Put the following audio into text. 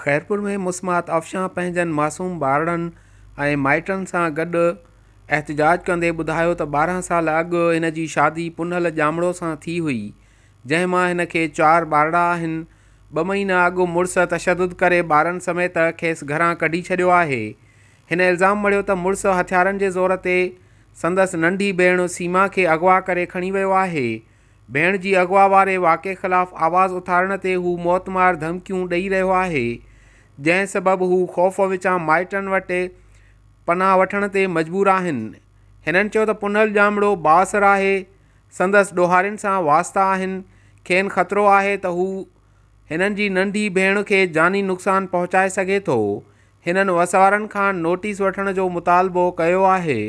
خيرپور ۾ مسمات افشان پنهنجن معصوم ٻارڙن ۽ مائٽن سان گڏ احتجاج ڪندي ٻڌايو ته 12 سال اڳ هن جي شادي پنهل ڄامڙو سان ٿي هئي، جنهن مان هن کي چار ٻارڙا آهن، ٻه مهينا اڳ مڙس تشدد ڪري ٻارن سميت کيس گهران ڪڍي ڇڏيو آهي. هن الزام مڙهيو ته مڙس هٿيارن جي زور تي سندس ننڍي ڀيڻ سيما کي اغوا ڪري کڻي ويو آهي. ڀيڻ جي اغوا واري واقعي خلاف آواز اٿارڻ تي هو موتمار ڌمڪيون ڏئي رهيو آهي، جنهن سبب هو خوف وچان مائٽن وٽ پناهه وٺڻ تي مجبور آهن. هنن چيو ته پنهل ڄامڙو بااثر آهي، سندس ڏوهارين سان واسطا آهن، کين خطرو آهي ته هو هنن جي ننڍي ڀيڻ کي جاني نقصان پهچائي سگهي ٿو. هنن وس وارن کان نوٽيس وٺڻ جو مطالبو ڪيو آهي.